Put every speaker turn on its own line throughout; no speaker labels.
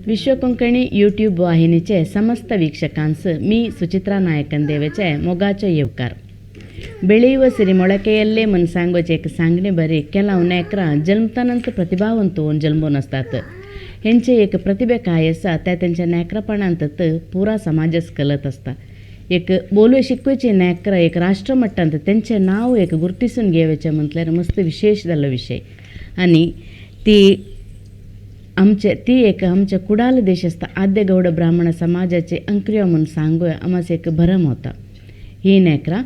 विश्व Konkani YouTube वाहिनीचे समस्त ವೀಕ್ಷಕಾಂस मी सुचित्रा नायकन देवेचे मोगाचो येवकार. ಬೆಳೆಯುವ ಸಿರಿ ಮೊಳಕೆಯಲ್ಲೇ मन सांगोचे एक सांगणे बरे ಕೆಲವು नेकरां जल्मतानंत प्रतिभावंत होऊन जल्मून असतात. हेंचे एक प्रतिभे काय आसा त्या तेंच्या नेकरापणांत पुरा समाजच कलत असता. एक बोलवे शिकवचे नेकरां एक राष्ट्रमट्टांत तेंचें नांव एक गुर्तिसून घेवचें म्हटल्यार मस्त विशेष जाल्लो विशय. आनी ती आमचे ती एक आमच्या कुडाल देशस्थ आद्य गौड ब्राह्मण समाजाचे अंक्रियो म्हूण सांगूया आमचो एक भरम होता. ही नेकरां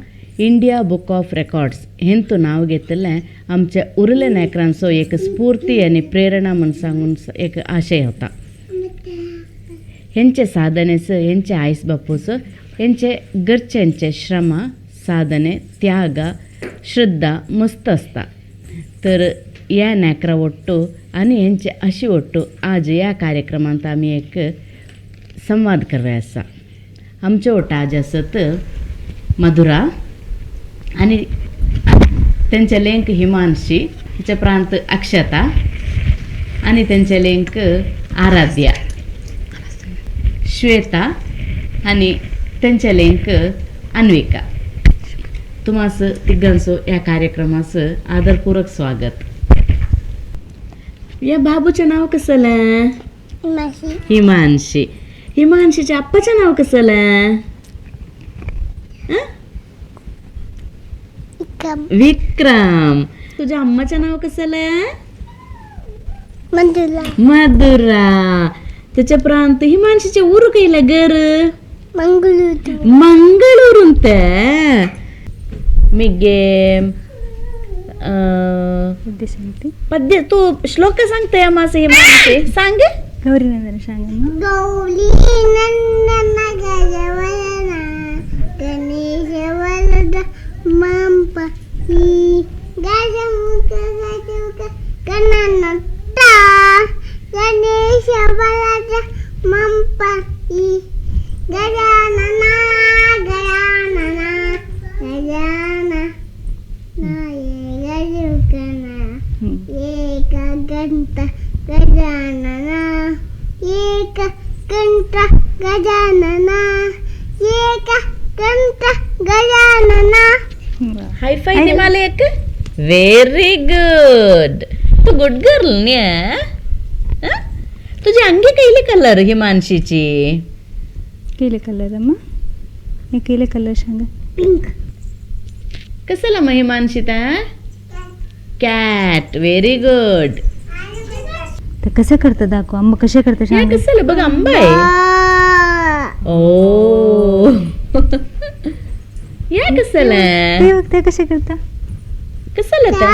इंडिया बुक ऑफ रेकॉर्ड्स हेंतू नांव घेतिल्लें आमच्या उरले नेकरांचो एक स्फूर्ती आनी प्रेरणा म्हूण सांगून एक आशय होता. हेंचे साधनेच हेंचे आयस बापूस हेंचे घरच्यांचे श्रम साधने त्याग श्रद्धा मस्त आसता. तर ह्या नेकरा ಒಟ್ಟು आनी हेंचे अशी ಒಟ್ಟು आज ह्या कार्यक्रमांत आमी एक संवाद करया आसा. आमचे ಒಟ್ಟು आज आसत मधुरा आनी तेंचे लेंक हिमांशी, तिच्या प्रांत अक्षता आनी तेंचे लेंक आराध्या, श्वेता आनी तेंचे लेंक अन्विका. तुम्हास तिगांचो ह्या कार्यक्रमास आदरपूर्वक स्वागत. या बाबूचें नाव कसलें? हिमांशी. हिमांशीच्या आप्पाचें नाव कसलें? विक्रम. तुझ्या अम्माचें नाव कसलें?
मधुरा.
मधुरा. तुझ्या प्रांत हिमांशीचे ऊరు कैला घर?
मंगळूर.
मंगळूरून ते मिगे पद्य तू श्लोक सांगते माझं हिमांशी सांग.
गौरी नंदन सांग.
गौरी नंदन गजवदना गणेश वरद मंपी गजमुख गजमुख गणनता गणेश वरद मंपी गजानना गजानना गजानना गजमुखना एक घंटा गजानना एक घंटा गजानना एक घंटा गजानना.
हाय फाय दिमाले एक. Very good. तू गुड गर्ल न्ही? तुझी अंगी कैली कलर हिमांशीची?
केले कलर अम्मा? हे केले कलर सांगा.
पिंक.
कसला मग हिमांशी? ता कॅट. Very good.
तर कसं करतं दाखव आंबा कसे करतं सांग.
कसं बघ आंबा आहे. ओ या कसलं
ते बघ ते कसे करता.
कसलं ते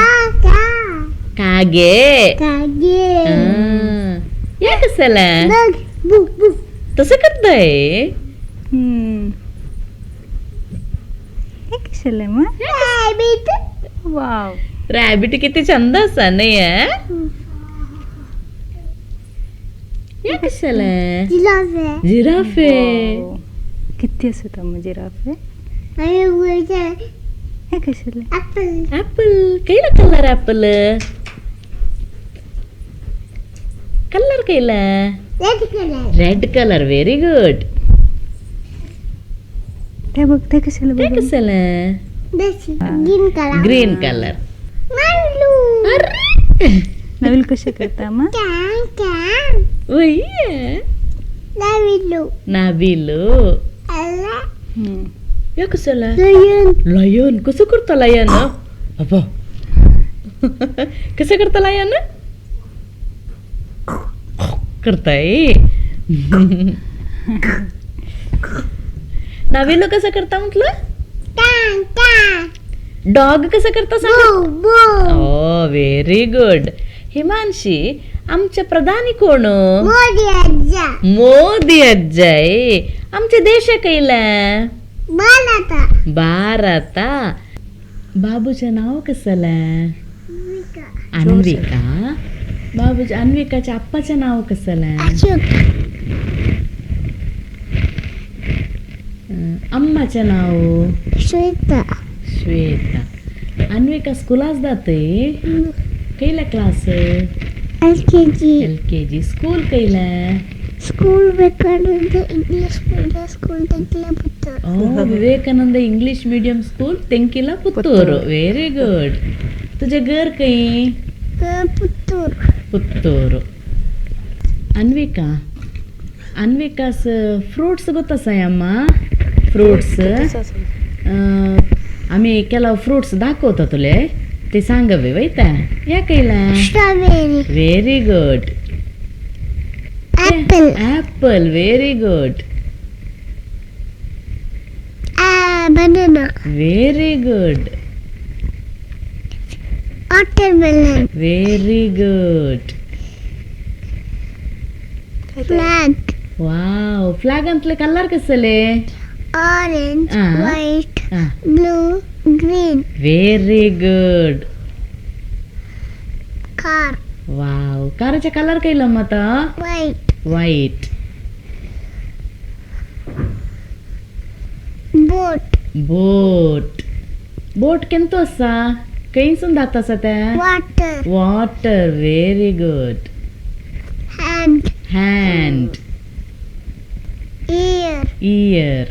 कागे
कागे
या कसलं तसं करतंय.
हे कसलं मग?
रॅबिट.
वाव
रॅबिट किती छंद असा नाही? या कशाला?
जिराफे.
जिराफे
किती असत मग जिराफे? हे कशाला?
ॲपल.
ॲपल कैला कलर? ॲपल कलर कैला?
Red colour.
Red colour. Very good.
ते बघ ते कशाला?
ते कशाला?
Green colour.
Green colour.
नवीन कसे करता मग?
नाविलो. या कसला? लयन. कसं करता लयन? अबा कसं करता लयन? करताय. नाविलो कसं करता म्हटलं? डॉग कसं करता सांग. ओ व्हेरी गुड. हिमांशी आमचे प्रधानी कोण?
मोदी आज्जा.
मोदी आज्जा. आमचे देश कैला?
भारत.
भारत. बाबूचे नाव कसलं? अन्विका. बाबूच्या अन्विकाच्या आप्पाचे नाव कसलं?
अशोक.
अम्माचे नाव?
श्वेता.
श्वेता. अन्विका स्कूलास जाते? कैला class?
LKG.
LKG. School कैला?
School Vivekananda English medium school Tenkile Puttur.
Oh, Vivekananda English medium school Tenkila Puttur. Very good. तुझे घर खंय?
पुत्तूर.
पुत्तूर. अन्विका, अन्विकास फ्रुट्स गोत्तासाय अम्मा? फ्रुट्स आमी केला फ्रुट्स दाखवता तुले, ते सांगवे वयता. या कैला?
Strawberry.
Very good.
Apple.
Apple. Very good.
Banana.
Very good.
Watermelon.
Very good.
Flag.
Wow, फ्लॅगांतले colour कसले?
Orange, white, blue, green.
Very good.
Car.
Wow, काराचे colour कैला मत?
White.
White.
Boat.
Boat. Boat Kento आसा? खंयसून जाता आसा तें?
Water.
Water. Very good.
Hand.
Hand.
Ear.
Ear.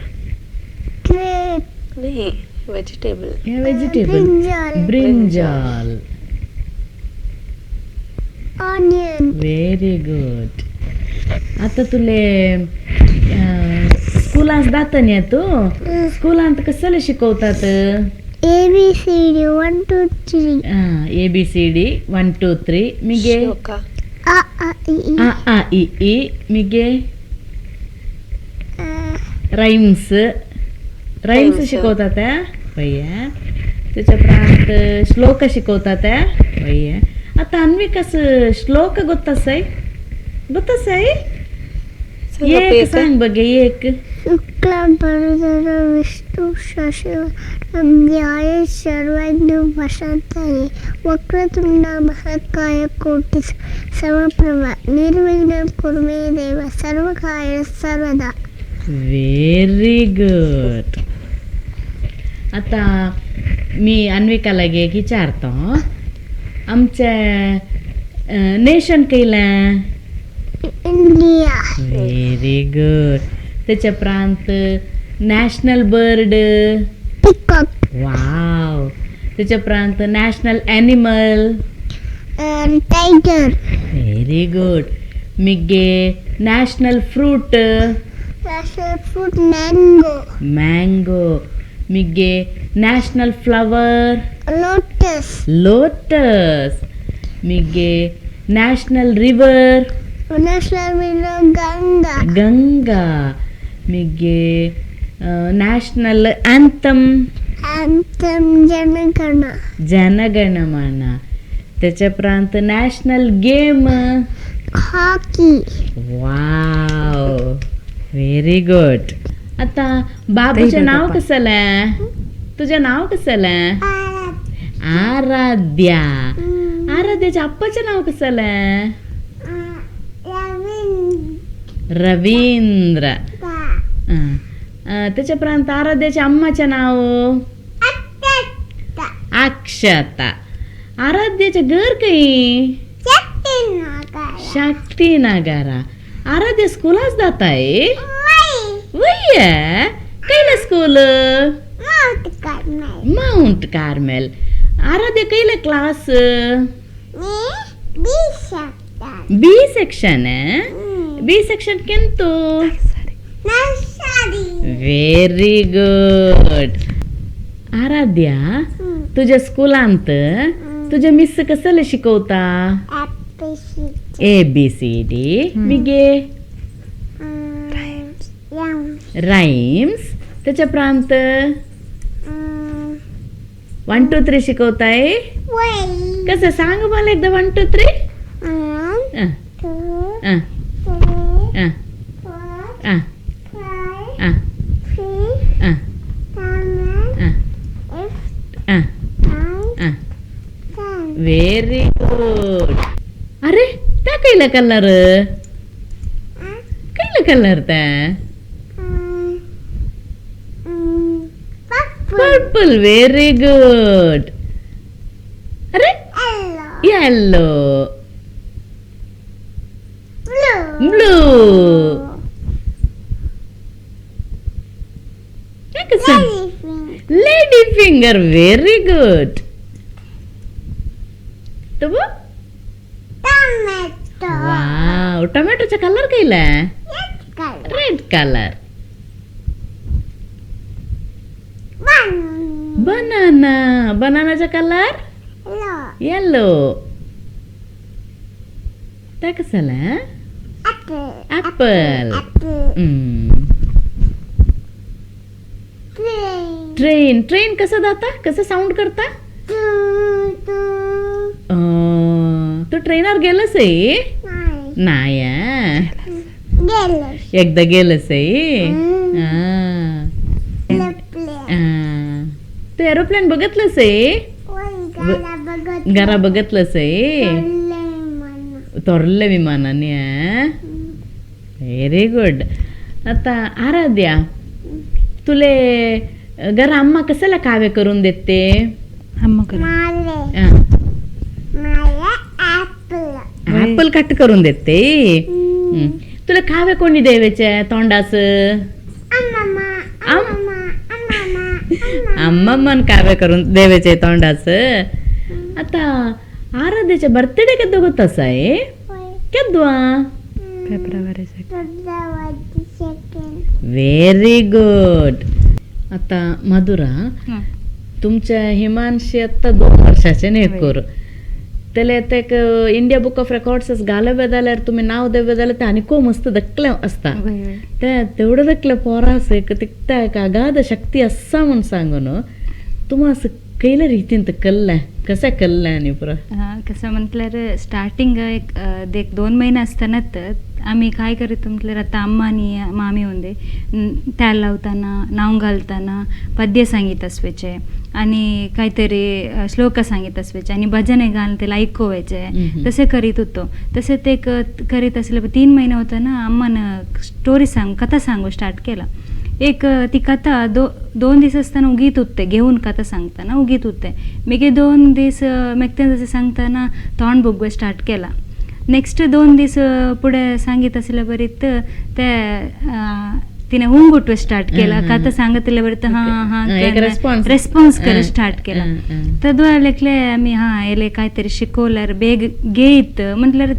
Grape.
नाही, vegetable.
Vegetable.
Brinjal.
Brinjal.
Onion.
Very good. आता तुले स्कुलांत जाता न्ही तूं? स्कुलांत कसले शिकवतात?
A B C D 1 2 3.
A B C D 1 2 3. मिगे
ah ah E E.
Ah ah E E. मिगे rhymes. Rhymes शिकवतात वय. त्याच्या उपरांत श्लोक शिकवतात वय. आता अन्विकास श्लोक गोत्तासाय? गोत्तासाय? एक सांग बगे एक.
शुक्लां वरदं विष्णु शशिवर्णं ध्याये सर्वज्ञ वसंतये वक्रतुंड महाकाय कोटि समप्रभ निर्विघ्नं कुरु मे देव सर्वकार्येषु सर्वदा.
Very good. आता मी अन्विका लागी एक विचारतो. आमचे नेशन कैलें?
इंडिया.
Very good. त्याच्या उपरांत नॅशनल बर्ड?
पिकॉक.
वाव. त्याच्या उपरांत national animal?
Tiger.
Very good. मिगे national fruit?
National fruit mango.
Mango. मिगे national flower?
Lotus.
Lotus. मिगे national river?
National river Ganga.
Ganga. मिगे national anthem?
Anthem Jana Gana.
Jana Gana Mana. त्याच्या उपरांत national game?
Hockey.
Wow, very good. आता बाबूचें नाव कसलें? तुझें नाव कसलें? आराध्या. आराध्याच्या आप्पाचें नाव कसलें? रवींद्र. त्याच्या उपरांत आराध्याच्या अम्माचें नाव? अक्षता. आराध्याचें घर खंय? शक्तीनगरा. आराध्या स्कुलाच जाताय? वय. कैले school? Mount Carmel. Aaradhya कैले class? B section. B section केंतू? Very good. Aaradhya, तुझ्या स्कुलांत तुझ्या मिस कसले शिकवता? A B C D. मिगे राइम्स. त्याच्या उपरांत 1 2 3 शिकवताय? कसं सांग मला एकदा 1 2 3. 1 2 3 4 5 6 7 8 9 10. Very good. अरे त्या कैला कलर? कैला कलर त्या? Purple. Very good. अरे येलो. ब्लू. Finger, very good. तब
टोमॅटो.
वाव, टोमॅटोचा कलर कैला? Red colour. बनाना, बनानाचा कलर येलो. त्या कसला? ॲपल. ट्रेन, ट्रेन कसं जाता, कसं साऊंड करता? तू ट्रेनवर गेलंस आहे? नाही, एकदा गेलंस आहे. तू एरोप्लेन बघितलंस आहे? घरा बघितलंस आहे? थोरले विमानाने. Very good. आता आराध्या, तुले घरा अम्मा कशाला कावे करून देते? ऍपल कट करून देते. तुला कावे कोणी द्यायचे तोंडाच? अम्मा मन कावे करून द्यायचे तोंडाच. आता आराध्याच्या बर्थडे केद्दो ಗೊತ್ತಾಸ आहे? केद्दो?
February.
Very good. आता मधुरा, तुमच्या हिमांशी आता 2 वर्षाचे नेकूर, त्याला ते एक इंडिया बुक ऑफ रेकॉर्ड्स घालवे जाल्यार तुमी नाव देवे जाल्यार ते आनीको मस्त दकले आसता. ते तेवढं दकले पोरास एक तिकता एक अगाध शक्ती आसा म्हूण सांगून तुमा कैले रितीन कल्लें, कशें कल्लें आनी पुरो?
कसं म्हटल्यार स्टार्टिंग एक देख 2 महिने असतानाच आम्ही काय करीत म्हटल्यार आता अम्मा आनी मामी होंदे त्याला लावताना नाव घालताना पद्य सांगीत असवायचे आणि काहीतरी श्लोक सांगीत असवायचे आणि भजने घालून त्याला ऐकवायचे, तसे करीत होतो. तसे ते करीत असले 3 महिने होताना अम्मानं स्टोरी सांग, कथा सांगू स्टार्ट केला. एक ती कथा 2 दीस असताना उगीत होते, घेऊन कथा सांगताना उगीत होते. मागीर 2 दीस मेकते तसे सांगताना तोंड भोगवे स्टार्ट केला. नेक्स्ट 2 दीस पुढे सांगीत असले बरीत ते तिने हुंगुटवे स्टार्ट केला. कथा सांगतले बरीत हां हां रेस्पॉन्स कर स्टार्ट केला. तद्वा लेखले आम्ही हां येले काहीतरी शिकवल्यार बेग घेत म्हटल्यार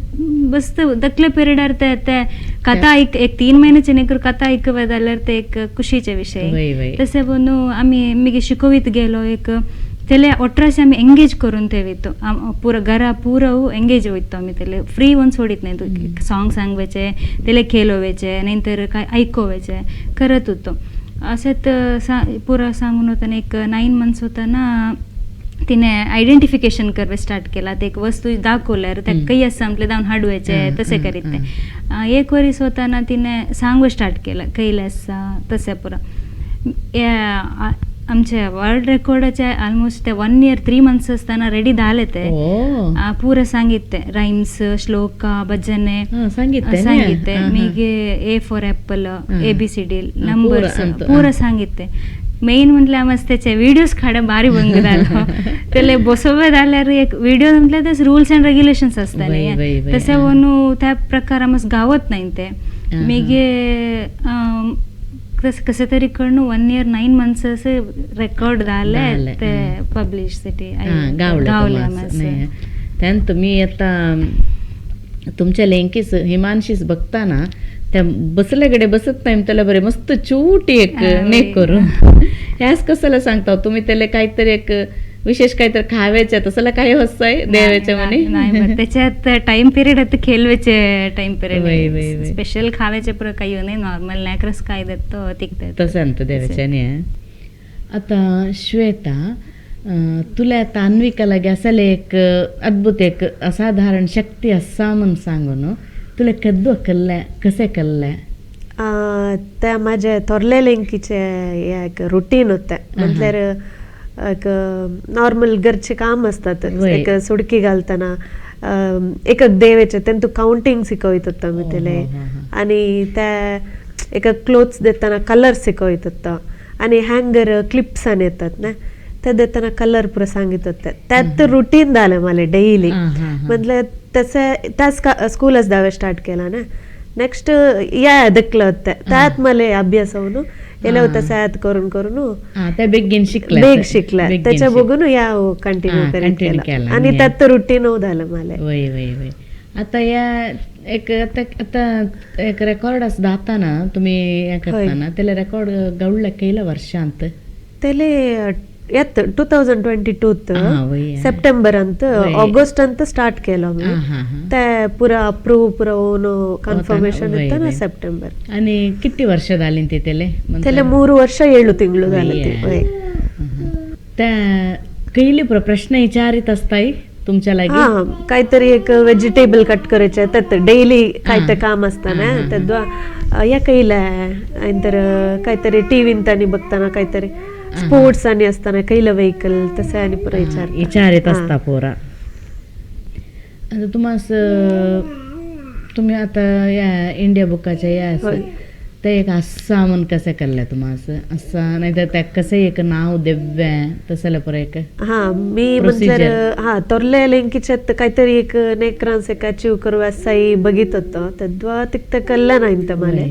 बसत दकले पिरियडार ते ते कथा ऐक एक 3 महिन्याचे नेकर कथा ऐकवे जाल्यार ते एक खुशीचे विषय. तसे म्हणून आम्ही मागीर शिकवीत गेलो. एक त्याला 18 आम्ही एंगेज करून ठेवितो, पुरा घरा पुरा एंगेज वयतो आम्ही. त्याला फ्री होऊन सोडीत नाही, सॉंग सांगवायचे, त्याला खेळवायचे, नंतर काय ऐकवायचे करत होतो. असेच पुरा सांगून होताना एक 9 मंथ्स होताना तिने आयडेंटिफिकेशन करवे स्टार्ट केला. ते एक वस्तू दाखवल्यार त्या काही असं म्हटलं जाऊन हाडवायचे तसे करीत ते. 1 वरीस होताना तिने सांगू स्टार्ट केलं कैले आसा तसे पुरा. आमच्या वर्ल्ड रेकॉर्डाचे ऑलमोस्ट ते 1 year 3 months असताना रेडी झाले ते. पुरा सांगितले राईम्स, श्लोक, भजने सांगितले. मागीर A for apple, ABCD, numbers पुरा सांगितले. मेन म्हटल्यार आमस त्याचे व्हिडिओज काड भारी भंग जालो. त्याला बसोवे जाल्यार एक व्हिडिओ म्हटल्यार तेच रुल्स अँड रेग्युलेशन्स आसता न्ही, तशें म्हणून त्या प्रकार आमस गावत नाही ते. मागीर कसे तरी करून 1 year 9 months असे रेकॉर्ड झाले ते पब्लिश सिटी
गावले. त्यान तुम्ही आता तुमच्या लेंकीस हिमांशीस बघताना त्या बसल्याकडे बसत नाही, त्याला बरे मस्त चूट एक नेक करून ह्याच कशाला सांगता तुम्ही त्याला काहीतरी एक विशेष काहीतरी खाव्याचे तसला काही हसताय देवाच्या म्हणे
त्याच्यात टाइम पिरियड आता खेळवायचे टाइम पिरियड स्पेशल खाव्याचे पुरं काही नाही, नॉर्मल नॅकरस काय देतो तिकते
तसं आणतं देवाच्याने. आता श्वेता, तुला आता अन्विका लागे असाले एक अद्भुत एक असाधारण शक्ती असा म्हणून सांगून तुला कद्दू कल्ले कसे कल्ले?
त्या माझ्या थोरले लेंकीचे एक रुटीन होते म्हटल्यार एक नॉर्मल घरचे काम असतात, एक सुडकी घालताना एक देवाचे तेंतू काउंटिंग शिकवत होता मी त्याला, आणि त्या एक क्लोथ्स देताना कलर शिकवत होता, आणि हँगर क्लिप्स आणि येतात ना ते देताना कलर पुरा सांगित होते. त्यात रुटीन झालं मला डेली म्हटलं तसं त्या स्कूलच दावे स्टार्ट केला ना. नेक्स्ट या दकलं होतं त्यात मला अभ्यास होऊन येले होता सयात करून करून
ते बेगीन शिकले,
बेग शिकले, त्याच्या बघून या कंटिन्यू
कंटिन्यू केला
आणि त्यात रुटीन झालं मला.
वय वय वय. आता या एक आता आता एक रेकॉर्ड असं दाताना तुम्ही हे करताना त्याला रेकॉर्ड गवळलं केलं वर्षांत
त्याले येत 2022 सप्टेंबर अंत ऑगस्ट अंत स्टार्ट केलं मी, ते पुरा अप्रूव्ह पुरा ओन कन्फर्मेशन ಇತ್ತ ना सप्टेंबर.
आणि किती वर्ष झाली ते त्याले?
त्याले 3 ವರ್ಷ 7 ತಿಂಗಳು झाले.
त्या कैली प्रश्न विचारित असताय तुमच्या लागी?
हा, काहीतरी एक व्हेजिटेबल कट करायचे त्यात डेली काय काम असताना तद्वा या कैला नंतर काहीतरी टीव्हीन तानी बघताना काहीतरी स्पोर्ट्स आणि असताना कैला व्हेकल तसं आणि पुरा विचार
विचारित असता पोरा. आता तुम्हास तुम्ही आता या इंडिया बुकाच्या या असं ते एक असा म्हण कसं केलं तुम्हास असा नाही तर त्या कसं एक नाव देव्या तसं पुरा एक?
हा मी म्हटलं हा तोरले लेंकीच्यात काहीतरी एक नेक्रांस एक अचीव करू असाही बघित होतं तद्वा तिक्त कल्लं नाही तर मला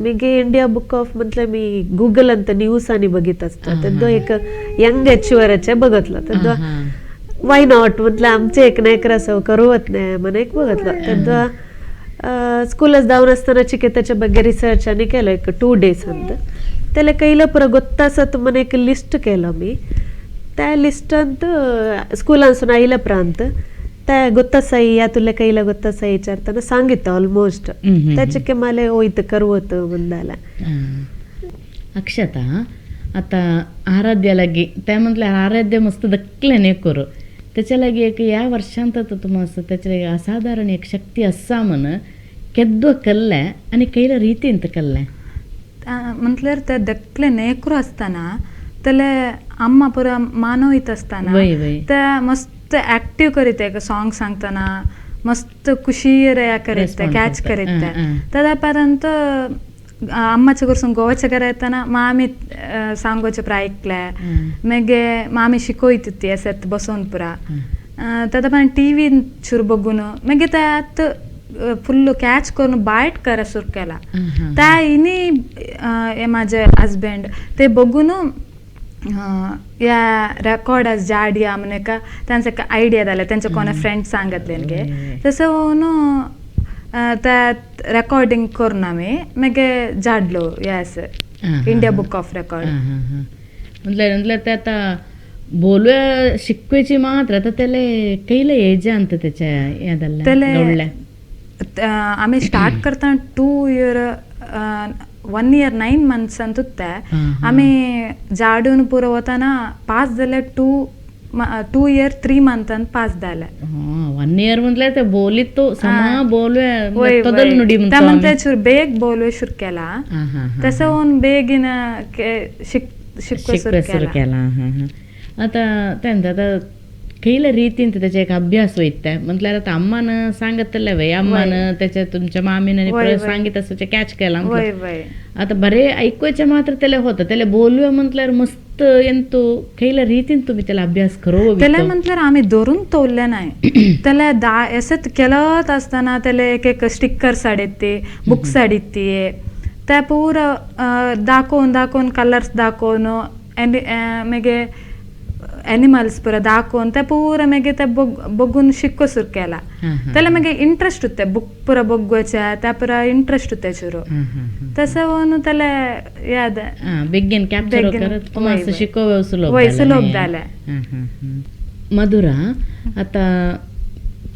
मी गे इंडिया बुक ऑफ म्हटलं मी गुगल अंत न्यूज आणि बघित असतं तद्वा एक यंग अचिव्हरचे बघितलं तद्वा why not म्हटलं आमचे एक नेकरास करूवत नाही म्हणे एक बघितलं तद्वा स्कूलच जाऊन असताना चिके त्याच्या ಬಗ್ಗೆ रिसर्च आणि केलं एक 2 डेज अंत त्याला कैलं पुरा ಗೊತ್ತಾಸತ್ ಮನೆ एक लिस्ट केलं मी त्या लिस्ट अंत स्कूलांसून आयला प्रांत त्या ಗೊತ್ತಾಸಾಯಿ या तुला कैला ಗೊತ್ತಾಸಾಯಿ विचारताना सांगितलं ऑलमोस्ट त्याचे मला होईत करवत म्हणदाला.
अक्षता आता आराध्या लागी त्या म्हटलं आराध्य मस्त दखले नाही करू त्याच्या लागी एक या वर्षांत तुम्हाला त्याच्या असाधारण एक शक्ती असा म्हण केद्दो कल्ले आणि कैला ರೀತಿಯಿಂದ ಕಲ್ಲೆ
म्हटल्यार ते दखले नेकरू असताना त्याले अम्मा पुरा मानवयत असताना ते मस्त ऍक्टिव्ह करीत एक सॉंग सांगताना मस्त खुशी रे करीत कॅच करीत तदा पर्यंत अम्माच्या घरसून गोवाच्या घरा येताना मामी सांगोचे पुरा ऐकले मागे मामी शिकवत ती असत बसोन पुरा तदा पण टी व्ही सुरू बघून मागीर त्यात फुल्ल कॅच करून बायट करा सुरू केला त्या इनी हे माझे हजबंड ते बघून या रेकॉर्ड आज जाडिया म्हण एका त्यांचा एक आयडिया जाले त्यांचे कोणा फ्रेंड सांगतले गे तसं होऊन त्यात रेकॉर्डिंग करून आम्ही मागीर जाडलो yes India book of record.
म्हटलं म्हटलं ते आता बोलूया शिकवायची मात्र आता त्याला कैला एज अंत त्याच्या
त्याला आम्ही स्टार्ट करताना 2 year 1 year 9 months अंत उत्ते आम्ही जाडून पुरा वताना पास जाले 2 year 3 month अंत पास जाले.
1 year म्हटलं ते बोलीत तो समा बोलवे तदल नुडी
म्हणतो त्या म्हणते चूर बेग बोलवे सुरू केला तसं होऊन बेगीन शिकवे सुरू
केला. आता त्यांचा आता कैला ರೀತಿಯಿಂದ त्याचा एक अभ्यास होईत म्हटल्यार आता अम्मान सांगतले वय अम्मान त्याच्या तुमच्या मामीनं सांगित असं कॅच केला आता बरे ऐकवायच्या मात्र त्याला होतं त्याला बोलूया म्हटल्यावर मस्त ಎಂತು कैला ರೀತಿಯಿಂದ तुम्ही त्याला अभ्यास करू
त्याला म्हटल्यार आम्ही धरून तोवले नाही त्याला दा असत केलत असताना त्याला एक एक स्टिकर्स हाडित्ती बुक्स हाडित्ती त्या पूरा दाखोवन दाखोवन कलर्स दाखोवन मागीर एनिमल्स पुरा दाखोवन ते पुरा मागीर ते बघून शिको सुरू केला त्याला मागीर इंट्रस्ट उत्ते बुक पुरा बघवायचे त्या पुरा इंट्रस्ट उत्ते सुरू तसं होऊन त्याला याद
बेगीन कॅप्चर करत शिको
वय सुलभ जाले.
मधुरा आता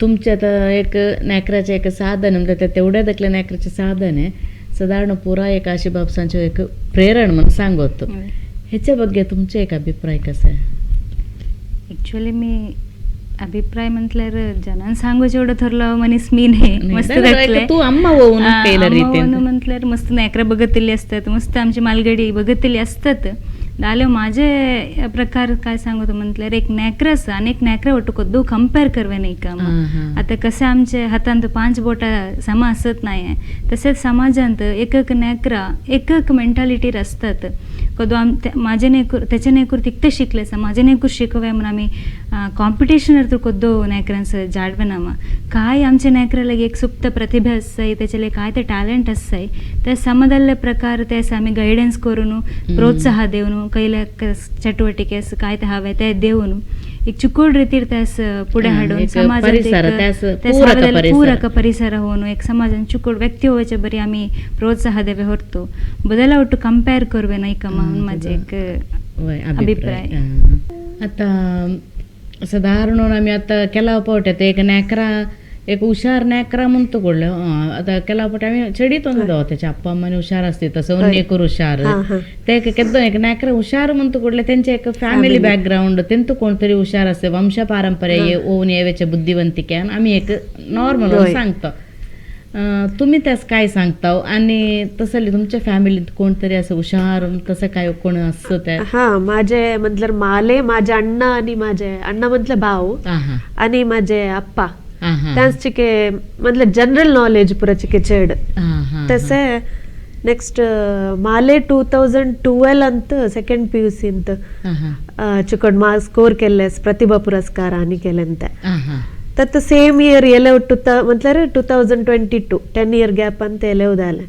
तुमच्या आता एक नॅकराचे एक साधन म्हणजे त्या तेवढ्या दखल्या नॅकराचे साधन आहे साधारण पुरा एक आशी बापसांचे एक प्रेरण म्हणून सांगतो ह्याच्या ಬಗ್ಗೆ तुमचे एक अभिप्राय कसं आहे?
ॲक्च्युअली मी अभिप्राय म्हटल्यार जनान सांगूचे एवढं थोरलो मनीस मी नाही मस्त
तू अम्मा होऊन
म्हटल्यार मस्त नेकरा बघितलेली असतात मस्त आमची मालगडी बघितलेली असतात जाल्यार माझे प्रकार काय सांगू म्हटल्यार एक नेकरा आसा आनी एक नेकरा वटूक दो कंपेर करवे नाही का. आतां कशें आमचे हातांत 5 बोटां समा आसत नाही तशेंच समाजांत एक एक नेकरा एक एक मेंटालिटीर आसतात. कदो आम माझे नेकूर त्याचे नेकूर तिकते शिकले आसा माझे नेकूर शिकवे म्हणून आमी कॉम्पिटिशनार तर कोद्दो नेकरांस जाडवेनामा काय आमचे नेकरा लागी एक सुप्त प्रतिभा आसाय तेचे लागी काय ते टॅलेंट आसाय ते समजल्ले प्रकार ते आमी गायडन्स करून प्रोत्साह देवन कैले चटुवटिके काय ते हवे ते देवन एक चुकोड रीतीर त्यास पुढे हाडून समाजात पूरक परिसर होऊन एक समाजान चुकोड व्यक्ती होवचे बरी आमी प्रोत्साह देवे होतो बदला ಒಟ್ಟು कंपेअर करवे नाही का म्हणून माझे एक अभिप्राय.
आता साधारण आमी आता केलाव पावट येता एक नेकरा एक हुशार नेकरा म्हूण तगडलो आतां केलाव पावटी आमी चडीत वचून तेच्या अप्पा अम्मानी हुशार आसती तसो नेकूर हुशार ते केद्दो एक नेकरा हुशार म्हूण तगडले तेंचे एक फॅमिली बॅकग्रावंड तेंतू कोण तरी हुशार आसते वंश पारंपरे ओवन येवेचे बुद्धिवंतिके आमी एक नॉर्मल सांगता. तुम्ही त्यास काय सांगता आणि तसं तुमच्या फॅमिलीत कोणतरी असं हुशार तसं काय कोण असतं त्या?
हा माझे म्हटलं माले माझे अण्णा आणि माझे अण्णा म्हटलं भाऊ आणि माझे अप्पा त्यांचे म्हटलं जनरल नॉलेज पुरा चिके चेड तसे. नेक्स्ट माले 2012 अंत सेकंड पी यू सी अंत चुकड मा स्कोर केले प्रतिभा पुरस्कार आणि केलेंते. तत् सेम इयर एले म्हटल्यार 2022 10 इयर गॅप अंत एले उदाले.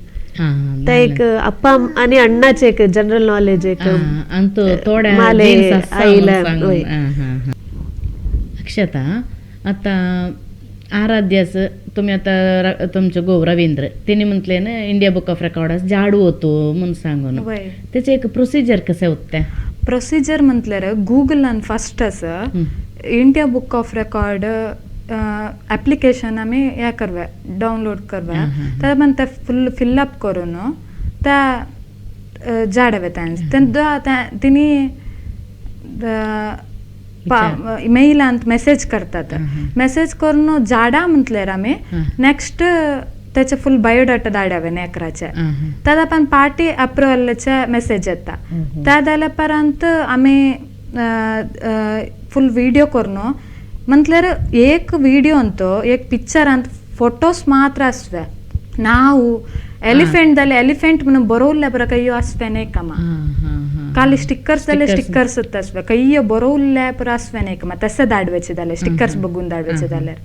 ते एक अप्पा आणि अण्णाचे एक जनरल नॉलेज एक माले आईला.
अक्षता आता आराध्याच तुम्ही आता तुमचे गो रवींद्र तिने म्हटले ना इंडिया बुक ऑफ रेकॉर्ड जाडू होतो म्हणून सांगून त्याचे एक प्रोसिजर कसे होते?
प्रोसिजर म्हटल्यार गुगलान फर्स्ट आसा India book of record application आमी हे करवे डावनलोड करवे त्या पण ते फुल फिलअप करून त्या जाडवे तिनी मेलांत मेसेज करतात. मेसेज करून जाडा म्हटल्यार आमी नेक्स्ट त्याचे फुल बायोडाटा धाडावे नेकराचे त्या पण पार्टी अप्रुवलाचे मेसेज येता. त्या जाल्या उपरांत आमी फुल व्हिडिओ करून म्हटल्यार एक व्हिडिओ अंत एक पिक्चर अंत फोटोस मात्र आसवे नाव एलिफेंट जाल्यार एलिफेंट म्हणून बरोवल्ल्या बरो कय्यो आसवे न्ही कामा खाली स्टिकर्स जाल्यार स्टिकर्स आसवे कय्यो बरोवल्ल्या पुरो आसवे न्ही कामा तशें धाडवेचे जाल्यार स्टिकर्स बघून धाडवेचे जाल्यार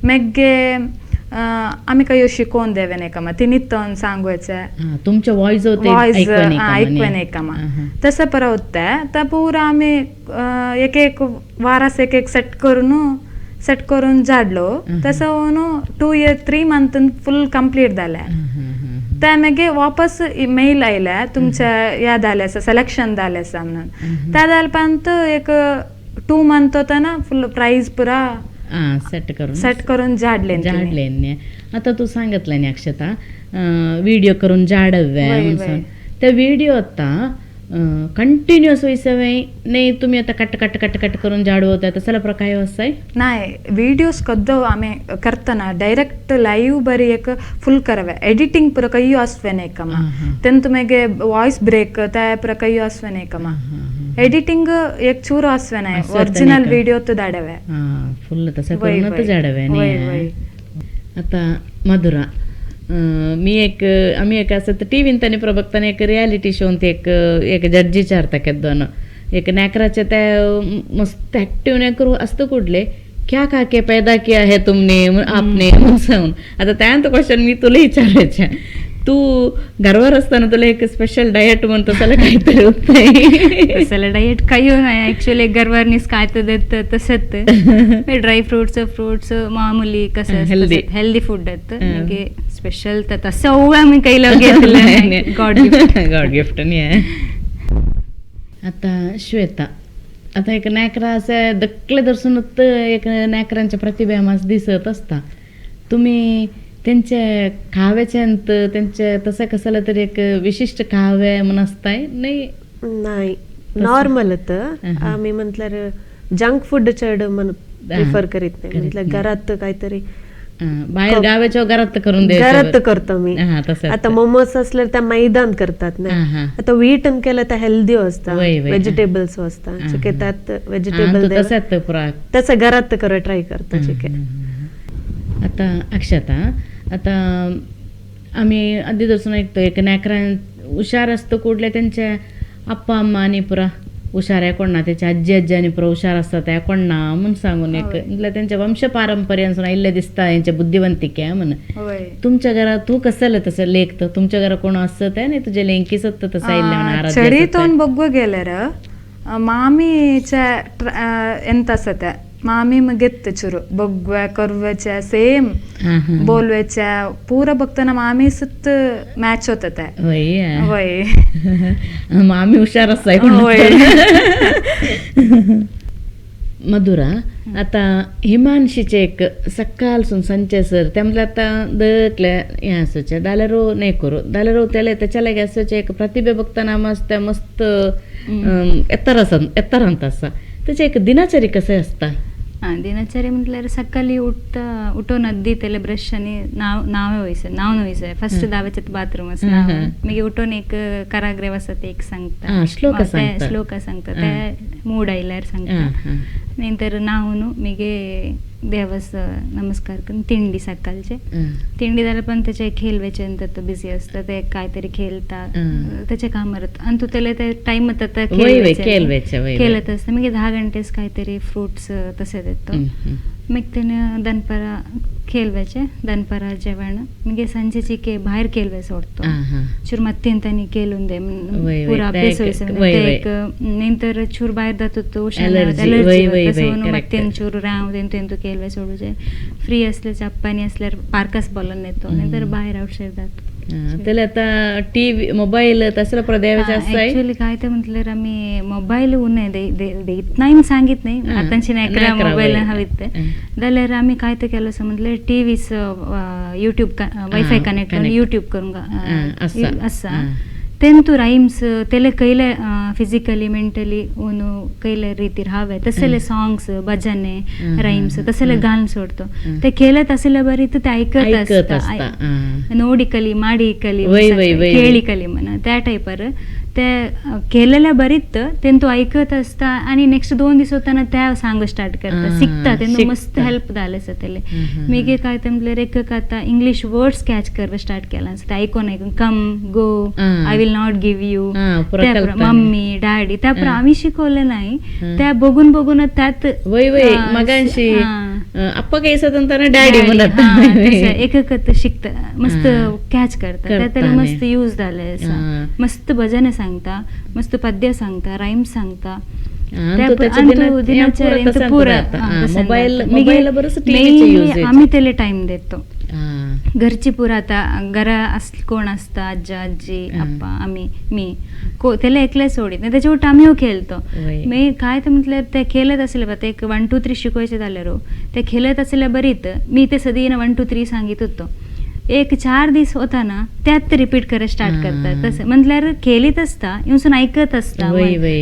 मागीर आमी कय्यो शिकोवन देवे न्ही कामा तिनीत सांगुचे
तुमचे वॉयस
वॉयस आयकवे न्ही कामा तशें परा उत्ते ते पुरा आमी एक एक वारास एक एक सेट करून जाडलो. तसं 2 year 3 month फुल कंप्लीट जालें. ते मागीर वापस मेल आयले तुमचे हे जालें आसा सिलेक्शन जालें आसा म्हणून. त्या जाल्या उपरांत एक 2 मंथ वतना फुल प्रायज पुरा सेट करून जाडले
जाडले. आता तू सांगितलं न्ही अक्षता व्हिडिओ करून जाडवे त्या व्हिडिओ आता कंटिन्युअस वैसवे नाही तुम्ही आता कट कट कट कट करून जाडवता तसला प्रकार असाय?
नाही व्हिडिओज कद्दो आम्ही करताना डायरेक्ट लाईव्ह बरी एक फुल करवे एडिटिंग पुरा कय्यो आसवे न्ही कमा तेंत मागीर वॉयस ब्रेक ते पुरा कय्यो आसवे न्ही कमा एडिटिंग एक चूर आसवे नाही ओरिजिनल व्हिडिओ तो धाडवे
फुल तसं करून जाडवे न्ही. आता मधुरा मी एक आम्ही एक असं टी व्हीन तांणी प्रबक्ताना एक रियालिटी शोन ते एक एक जज विचारता केद्दोन एक नेकराचे ते मस्त ऍक्टिव्ह नेकरू असतं कुठले क्या खा के पैदा किया है तुमने आपने म्हणून. आता त्यानंतर क्वेश्चन मी तुला विचारायचे तू गर्वार असताना तुला एक स्पेशल डाएट म्हणतो त्याला काहीतरी होत
तसं डाएट काही नाही ॲक्च्युअली गर्वारनीच काय तर देत तसंच ड्राय फ्रुट्स फ्रुट्स मामूली कसं
हेल्दी
हेल्दी फूड आहेत म्हणजे स्पेशल तर तसं आम्ही काही घेतलं गॉड गिफ्ट
गॉड गिफ्ट नाही. आता श्वेता आता एक नेकरा असं दकले दर्शनत एक नेकरांच्या प्रतिभा आम्हाला दिसत असता तुम्ही त्यांच्या खाव्याच्या त्यांच्या तसं कसं तरी एक विशिष्ट खावे म्हणून असताय नाही?
नाही नॉर्मल आम्ही म्हटल्यार जंक फूड चड म्हण प्रिफर करीत नाही. म्हटलं घरात काहीतरी
बाहेर गावाच्या घरात करून
घरात करतो मी. आता मोमोज असल्यार त्या मैदान करतात ना, आता वीट केलं तर हेल्दी असता व्हेजिटेबल्स असता चिके त्यात व्हेजिटेबल तसं घरात कर ट्राय करतो चिके.
आता अक्षता आता आम्ही आधी दर्शन ऐकतो एक नेकरां हुशार असतो कुठल्या त्यांच्या अप्पा अम्मा आनी पुरा हुशार आहे कोण ना, त्याच्या आजी आजी आनी पुरा हुशार आसता त्या कोण ना म्हूण सांगून एक म्हटल्यार तेंच्या वंश पारंपर्यान आयिल्लें दिसता हेंच्या बुद्धिवंतिके म्हण. तुमच्या घरा तूं कसलें तसं लेख तर तुमच्या घरा कोण आसता ते आनी तुजे लेंकी सत्ता तसं आयिल्लें म्हण आराध्य
चडी तोन बग्गो गेल्यार मामीचे ಎಂತ आसता मामी मगेत चुरू बग्वे करवेचे सेम बोलवेचे पूरा बघताना मामी सुत मॅच होत ते. वय
मामी हुशार आसा. मधुरा आता हिमांशीचे एक सकाळसून संचे सर ते म्हटल्यार आतां दकले हें आसूचें जाल्यार नाही करू जाल्यार तेले तेच्या लागीं आसूचें एक प्रतिभे बघताना मस्त मस्त एत्तर आसा एत्तरांत आसा. तेचें एक दिनाचरी कशें आसता?
दिनचर्या म्हटल्यार सकाळी उठता उठून अद्दी तेले ब्रश आनी नाव वयसर नावन वयसर फर्स्ट दावेचे बाथरूम आसा मागीर उठून एक कराग्रे आसा ते एक सांगता
श्लोक सांगता
श्लोक सांगता ते मूड आयल्यार सांगता. नंतर न्हावन मागीर देवास नमस्कार करून तिंडी सकाळचे तिंडी जाल्यार पण तेचे खेळवेचे तो बिजी आसता ते काय तरी खेळता तेचे काम आनी तूं तेले ते टायम वता खेळत आसता. मागीर 10 घंटेस काय तरी फ्रुट्स तशें देतो. मागीर तेणे दनपारां खेळवेचे दनपारां जेवण मागीर सांजेची के भायर खेळवे सोडतो चूर मत्तेन तांणी केलून दे पुरा अभ्यास एक नंतर चूर भायर जातो तो एलर्जी मत्तेन चूर राव तेंतू खेळवे सोडूचे फ्री असले चप्पानी असल्यार पार्कास बोलोन येतो नंतर बाहेर आउटसायड जातो.
त्याला आता टीव्ही मोबाईल तसला प्रदेश
ऍक्च्युअली काय ते म्हटल्यार आमी मोबायल उन्हे देत नाही सांगित नाही आतांची नेकरा मोबाईल हवीत जाल्यार आमी काय ते केलं असं म्हटल्यार टीव्हीच युट्यूब वायफाय कनेक्ट करून युट्यूब करून आसा तेंतू रायम्स तेले कैले फिजिकली मेंटली ऊन कैले रीतीर हावे तसले सॉंग्स भजने रायम्स तसले गान सोडतो ते केले तसले बरी ते ऐकत आसता ನೋಡಿ ಕಲಿ ಮಾಡಿ ಕಲಿ ಕೇಳಿ ಕಲಿ म्हण त्या टायपार ते केलेले बरीत तेंतू ऐकत आसता आनी नेक्स्ट 2 दीस वतना ते सांग स्टार्ट करता शिकता तेंतू मस्त हेल्प जालें आसा तेले. मागीर काय ते म्हटल्यार एक आतां इंग्लीश वर्ड्स कॅच करपाक स्टार्ट केलां आसा ते आयकोन आयकून come go I will not give you mummy daddy त्या पुरो आमी शिकवलें नाही त्या बघून बघून त्यात
मगांशी अप्पा काय डॅडी म्हणत
एक एक शिकता मस्त कॅच करता त्याला मस्त यूज जाले आसा. मस्त भजन सांगता मस्त पद्य सांगता रायम्स सांगता. आमी तेले टायम देतो घरची पुरा आता घरा कोण आसता आज्जा आजी अप्पा आमी मी तेले एकले सोडीत नाही त्याच्या उलट आमीय खेळतो. मागीर काय ते म्हटल्यार ते खेळत आसले पळय एक 1 2 3 शिकवायचे जाल्यार ते खेळत आसले बरीत मी ते सदीं 1 2 3 सांगीत होतो. एक 4 दीस वतना त्यात रिपीट करत स्टार्ट करतात तसं म्हटल्यार खेळीत आसता येवसून ऐकत आसता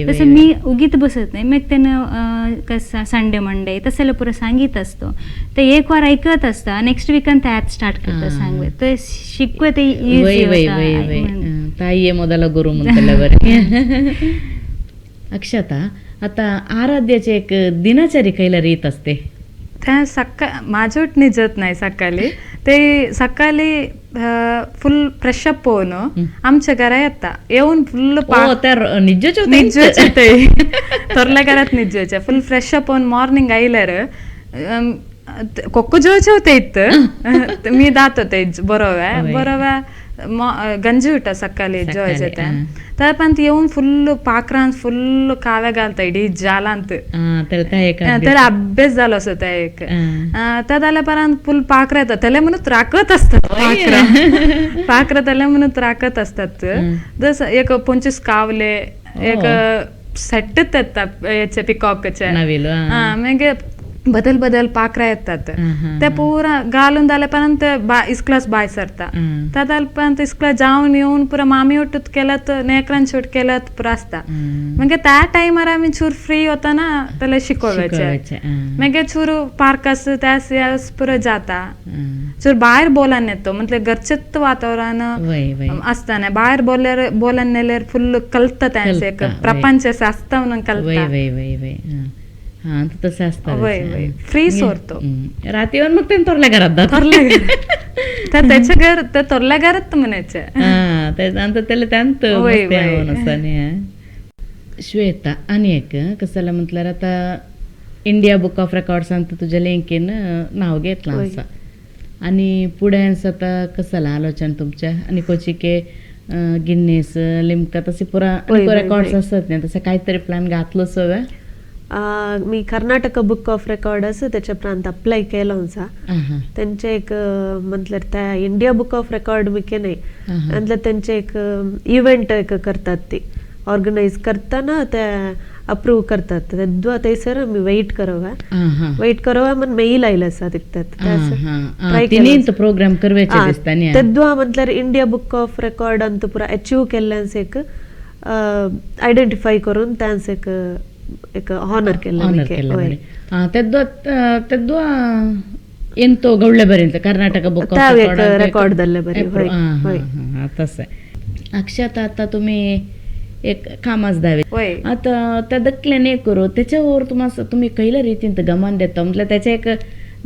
तसं मी उगीत बसत नाही. मागीर तेन्ना कसा संडे मंडे तसले पुरो सांगीत आसतो ते एक वार ऐकत आसता नेक्स्ट विकान त्यात स्टार्ट करता सांगवे ते शिकवे ते इजी.
ताईये मोदला गुरु म्हणटले बरें. अक्षता आता आराध्याचे एक दिनचर्या कैला रीत असते?
त्या सकाळ माझ्या निजत नाही सकाळी ते सकाळी फुल फ्रेशअप होऊन आमच्या घरा येता येऊन फुल निज्जोचे ते थोरल्या घरात निज्जोचे फुल फ्रेशअप होऊन मॉर्निंग आयल्यार कोक्को जोचे होते इथं मी दात होते बरोबर बरोबर गंजी उठा सकाळी जोयचे ते तर पण येऊन फुल पाकरान फुल काव्या घालता इडी जालांत त्याला अभ्यास झालो असो त्या एक त्या जाल्या परांत फुल पाकरा येतात त्याला म्हणून राखत असतात पाकरा पाकरा त्याला म्हणून राखत असतात. जसं एक 25 कावले एक सेट येतात याचे पिकॉकचे मागीर बदल बदल पाकरा येतात ते पुरा घालून जाल्यापर्यंत इस्कलास भायर सरता त्या जाल्यापर्यंत इस्कला जावन येवन पुरा मामी उठूत केल्यात नेकरान शूट केल्यात पुरा आसता. मागीर त्या टायमार आमी चूर फ्री वतना त्याला शिकोवपाचें मागीर चूर पार्कास त्या पुरा जाता चूर भायर बोलान येतो म्हटल्यार घरचेच वातावरण आसता भायर बोलल्यार बोलान नेल्यार फुल कलता त्यांचे एक प्रपंच आसता म्हणून कलता.
हा तसं असतं
फ्री सोडतो
राती येऊन मग ते थोरल्या घरात जातात
तर त्याच्या घर तर थोरल्या घरात म्हणायचं
त्याला त्यांत. श्वेता आनी एक कसं जालें म्हटल्यार आतां इंडिया बुक ऑफ रेकॉर्ड्सांत तुज्या लेंकीन नांव घेतलां आसा आनी फुडें आतां कसं जालां आलोचन तुमचें आनी कोचिके गिन्नीस लिमका तसे पुरा रेकॉर्ड्स असतात न्ही, तसं काहीतरी प्लॅन घातलो सगळं?
मी कर्नाटक बुक ऑफ रेकॉर्ड आसा त्याच्या प्रांत अप्लाय केलो आसा. तेंचे एक म्हटल्यार त्या इंडिया बुक ऑफ रेकॉर्ड मी केन्नाय म्हटल्यार तेंचे एक इव्हेंट एक करतात, ती ऑर्गनायज करताना ते अप्रूव्ह करतात. तेद्वा थंयसर आमी वेट करवा वेट करवा म्हण मेल आयले आसा तितक्यात
प्रोग्राम करवेचे दिसता.
तेद्वा म्हटल्यार इंडिया बुक ऑफ रेकॉर्ड अंत पुरा अचीव केल्ल्यान एक आयडेंटिफाय करून त्यांस एक एक ऑनर केल्लें.
तेद्वा तेद्वा ಎಂತೋ ಗೌಳ್ಳೆ ಬರಿ ಅಂತ ಕರ್ನಾಟಕ बुक ऑफ
रेकॉर्ड जाल्ले बरी.
तसं. अक्षता आता तुम्ही एक कामाच दावे आता त्या दकल्यान एक करू त्याच्यावर तुम्हाला तुम्ही कैल्या रीतीन गमान देता म्हटल्यार त्याच्या एक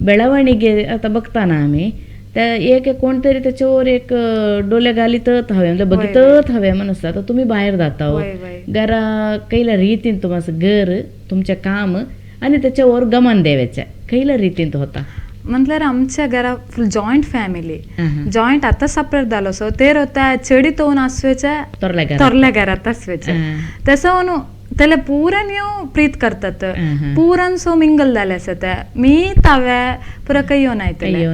ಬೆಳವಣಿಗೆ आता बघताना आम्ही त्या एक कोणतरी त्याच्यावर एक डोले घालीतच हवे म्हणजे बघितच हवे म्हणून आसता. तर तुम्ही बाहेर जाता घरा कैल्या रीतीन तुम्हाला घर तुमचें काम आनी त्याच्यावर गमान द्यावेचे कैल्या रीतीन होता?
म्हटल्यार आमच्या घरा फुल जॉयंट फॅमिली, जॉयंट आतां सपरेट जालो सो तेर होता चेडी तोवन आसवेचे तोरल्या घरात आसवेचे तसं त्याला पुरान येव प्रीत करतात, पुरान सो मिंगल जाले आसा ते मी तावे पुरा काही येवन आयतले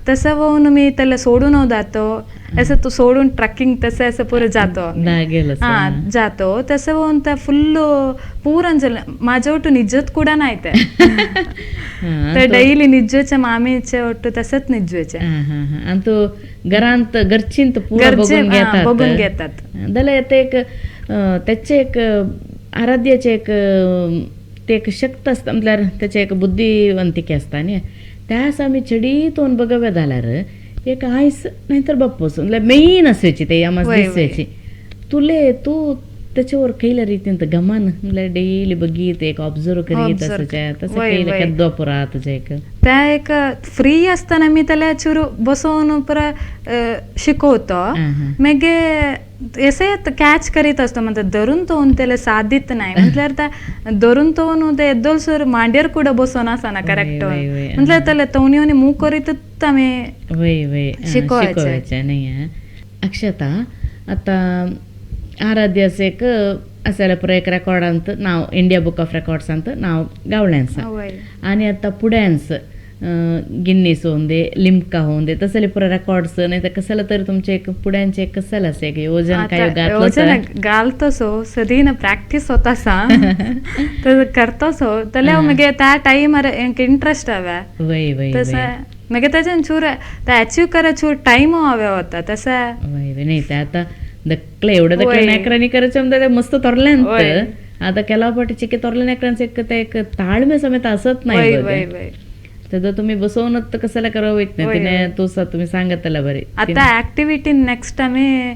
तसं वोवन मी त्याला सोडून जातो असं तो सोडून ट्रॅकिंग तसं असं पुरा जातो हा जातो तसं वोवन त्या फुल्ल पुरान जालें माझ्या ಒಟ್ಟು निज्जत ಕೂಡ नाही ते डैली निज्जोचे मामीचे ಒಟ್ಟು तसंच निज्जोचे
आणि घरांत घरचींत
बघून घेतात.
जाल्यार ते एक त्याचे एक आराध्याचे एक ते एक शक्त आसता म्हटल्यार त्याचे एक बुद्धिवंतिके आसता न्ही त्यास आमी चडीत बघव्या जाल्यार एक आयस नाही तर बाप्पूस म्हटल्यार मेन आसची ते आमकां दिसची तुले तूं त्याच्यावर कैल्या रीतीन गमान म्हटल्यार डेली बघीत एक ऑब्झर्व करीत आसचें तसं कैले केद्दो पुरा तुजें एक
त्या एक फ्री असताना मी त्याला चुरू बसवून पुरा शिकवतो मागीर एसे कॅच करीत असतो म्हणजे धरून तोवन त्याला सादीत नाही म्हटल्यार त्या धरून तोवन ते एद्दोलसर मांडयेर कुडो बसोन आसना करेक्ट म्हटल्यार त्याला तोवनी मूव करीतच आमी
शिकवायचें न्ही. अक्षता आतां आराध्यास एक आसल्यार पुरो एक रेकॉर्डांत नांव इंडिया बुक ऑफ रेकॉर्ड्सांत नांव गावलें आसा आनी आतां फुडेंच गिन्नीस होऊन दे लिमका होऊन दे तसले पुरा रेकॉर्ड्स नाही तर कसला तरी तुमचे एक पुड्यांचे कसला असे एक योजन काय
योजन घालतो सो सदीन प्रॅक्टीस होता सा तर करतो सो जाल्यार मागीर त्या टायमार इंट्रस्ट हवे
वय वय
तसं मागीर ताच्यान चूर ते अचीव कर चूर टायम हवे होता तसं
वय वय नाही ते आता दकले एवढं दकले नेकरांनी करायचं म्हणजे मस्त तोरल्यांत आता केला पाटी चिके तोरल्या नेकरांचे एक ते एक ताळमे समेत असत नाही तर तुम्ही बसवून तर कशाला करावं येत नाही तिने तो तुम्ही सांगत त्याला बरे
आता ऍक्टिव्हिटी नेक्स्ट आम्ही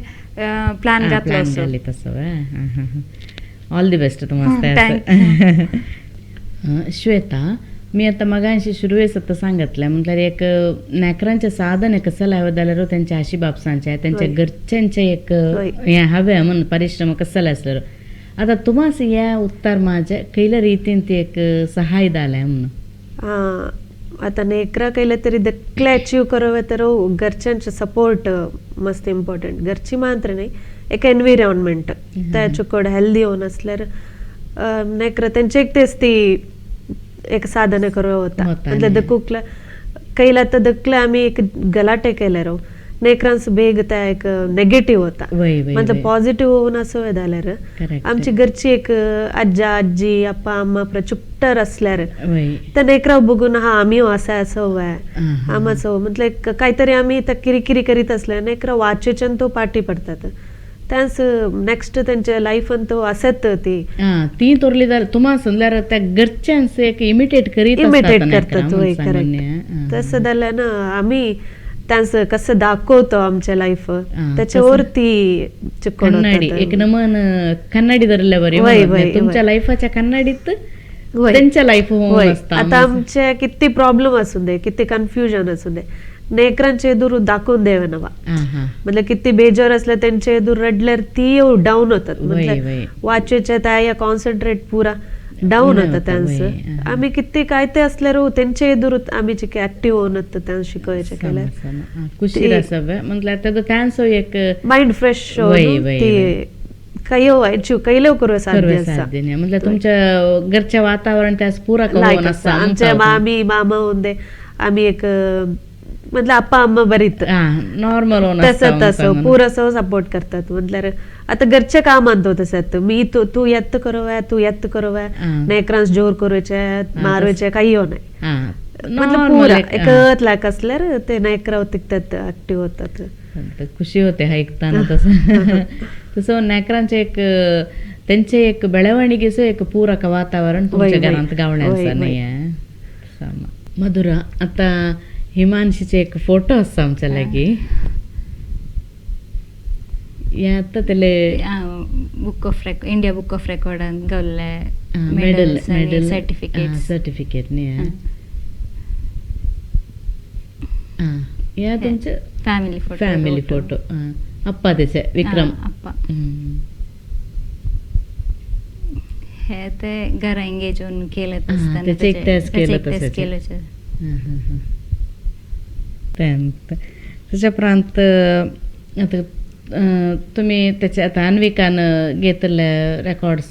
प्लॅन घातलो
तसं ऑल the best तुम्हाला. श्वेता मी आता मगाशी सुरवेस आता सांगितलं म्हटल्यार एक नेकरांचे साधन कसं हवं जाल्यार त्यांच्या आशी बापसांचे त्यांच्या घरच्यांचे एक हे हवे म्हणून परिश्रम कसं असलो आता तुम्हास या उत्तर माझ्या कैल्या रीतीन ते एक सहाय जालें म्हणून
आता नेकरा कैले तरी दकले अचीव करवे तर घरच्यांचे सपोर्ट मस्त इम्पॉर्टंट. घरची मात्र नाही एक एन्व्हिरॉन्मेंट त्या चुकड हेल्दी होऊन असल्यार नेकरा त्यांचे एक तेच ती एक साधना करवे होता म्हणजे दकुकला कैला तर दकले आम्ही एक गलाटे केले रो नेकरांस बेग त्या एक नेगेटिव्ह होता म्हणजे पॉझिटिव्ह होऊन असं जाल्यार आमची घरची एक आज्जा आजी अप्पा अम्मा चुपटर असल्यार त्या नेकरा बघून हा आम्ही असं असं वय आमाचो म्हटलं एक काहीतरी आम्ही त्या किरिकिरी करीत असल्या नेकरा वाचेच्यान तो पाठी पडतात त्यास नेक्स्ट त्यांच्या लाईफान तो असत ती
ती तोरली जाल्यार तुम्हाला समजल्यार त्या घरच्यांस एक इमिटेट करीत
इमिटेट करतात. करेक्ट तसं जाल्यार ना आम्ही त्यांचं कसं दाखवतो आमच्या लाईफ त्याच्यावर ती
कन्नडी एक नमन कन्नडी धरल्या बरी तुमच्या लाईफाच्या कन्नडीत त्यांच्या लाईफ.
आता आमच्या किती प्रॉब्लेम असू दे किती कन्फ्युजन असू दे नेकरांचे एदूर दाखोवन देवनवा मतलब किती बेजार असले त्यांचे एदूर रडल्यार ती डावन होतात मतलब वाचेचे त्या कॉन्सन्ट्रेट पुरा डावन होता त्यांचं. आम्ही किती काय ते असल्यार त्यांचे एदूर आम्ही चिके ऍक्टिव्ह होऊन त्यांना शिकवायचे केल्यार
खुशी म्हटल्यार त्यांचो एक
माइंड फ्रेश ते काही कैले करू साध्य
म्हणजे तुमच्या घरचे वातावरण त्यास पुरा
लायक. आमचे मामी मामा होते आम्ही एक मतलब अप्पा अम्मा बरीत
नॉर्मल
तसं तसं पुरं सपोर्ट करतात. म्हटल्यार आता घरचे काम आणतो तसं मी तू तू येत करूया तू येत करूया नेकरांस जोर करूचे मारूचे काही हो नाही मतलब पुरा एकच लायक असल्यार ते नेकरा तिकतात ऍक्टिव्ह होतात.
खुशी होते ऐकताना तसं तसं नेकरांचे एक त्यांचे एक ಬೆಳವಣಿಗೆಸು एक पूरक वातावरण तुमच्या घरात गावण्याचं नाही आहे. मधुरा आता हिमांशीचे एक फोटो आसा आमच्या लागी हे आता तेले
book of record India book of रेकॉर्डान गावल्ले
medal medal
certificate
certificate न्ही. हे तुमचे
फॅमिली फोटो
फॅमिली फोटो अप्पा त्याचे विक्रम
अप्पा हे ते घरा एंगेज होऊन केलं
त्याचे एकट्याच केलं
केलं.
त्याच्या उपरांत आता तुम्ही त्याच्या आता अन्विकान घेतले रेकॉर्ड्स